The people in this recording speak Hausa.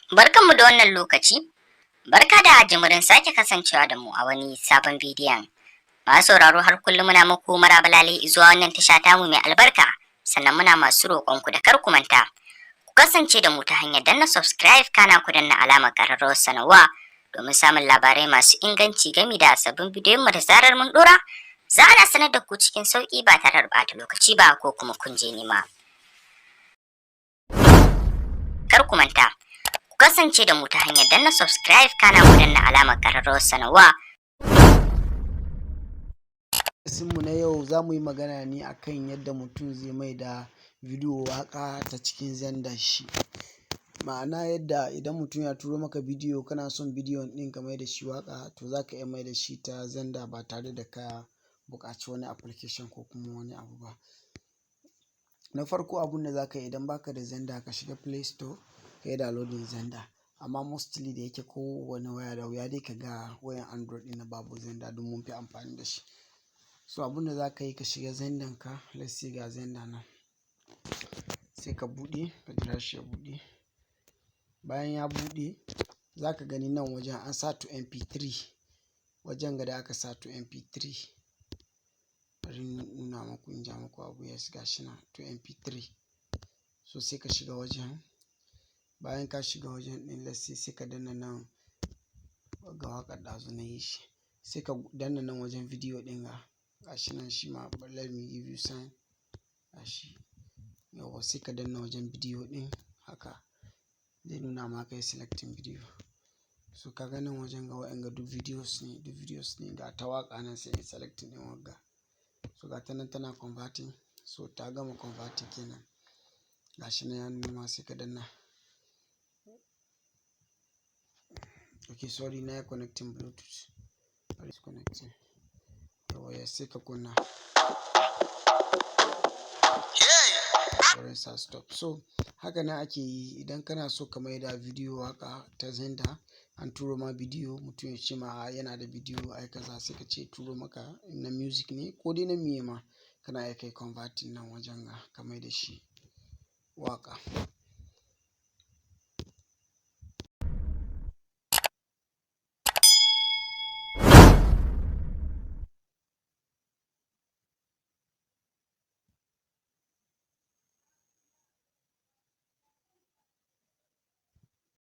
Barkanmu da wannan lokaci, barka da jimirin sake kasancewa da mu a wani sabon bidiyon. Masu sauraro, har kullum muna muku maraba lale zuwa wannan tasha tamu mai albarka, sannan muna masu roƙonku da kar ku manta. Ku kasance da mu ta hanyar danna subscribe, kana ku danna alamar ƙararrawar sanarwa domin samun labarai masu inganci gami da sabbin bidiyon mu. Da zarar mun ɗora, za a sanar da ku cikin sauƙi ba tare da ɓata lokaci ba ko kuma kun je nema. Kar ku manta, ku kasance da mu ta hanyar danna subscribe, kana ku danna alamar ƙararrawar sanarwa. Mu na yau za mu yi magana ne akan yadda mutum zai mai da bidiyo waƙa ta cikin Xender shi. Ma'ana, yadda idan mutum ya turo maka bidiyo, kana son bidiyon ɗin ka mai da shi waƙa, to za ka iya mai da shi ta Xender ba tare da ka buƙaci wani application ko kuma wani abu ba. Na farko, abun da za ka yi idan baka da Xender, ka shiga Play Store ka yi downloading Xender. Amma mostly da yake kowane waya, da wuya dai ka ga wayan Android ɗin da babu Xender, don mun fi amfani da shi. So abun da za ka yi, ka shiga Xender ka, let's say ga Xender nan. Sai ka buɗe, ka jira shi ya buɗe. Bayan ya buɗe, za ka gani nan wajen an sa to MP3. Wajen ga da aka sa to MP3. Bari in nuna muku, in ja muku abu. Yes, ga shi nan, to MP3. So sai ka shiga wajen. Bayan ka shiga wajen ɗin, let's say sai ka danna nan, ga waƙar ɗazu na yi shi. Sai ka danna nan wajen bidiyo ɗin, ga shi nan shi ma, let me give you sign. Ga shi. Yauwa, sai ka danna wajen bidiyo ɗin haka. Zai nuna maka yi selecting video. So ka ga nan wajen, ga wa'yanga duk videos ne, duk videos ne, ga ta waƙa nan, sai in selecting ɗin wagga. So ga ta nan tana converting. So ta gama converting kenan. Ga shi nan ya nuna ma, sai ka danna. Okay, sorry, na yi connecting Bluetooth. Bari connecting. Yauwa, yes, sai ka kunna. Bari sa stop. So haka nan ake yi idan kana so ka maida bidiyo waƙa ta Xender. An turo ma bidiyo, mutum ya ce ma yana da bidiyo ai kaza, sai ka ce turo maka na music ne ko dai na miye ma, kana iya kai converting nan wajen ga ka maida shi waƙa.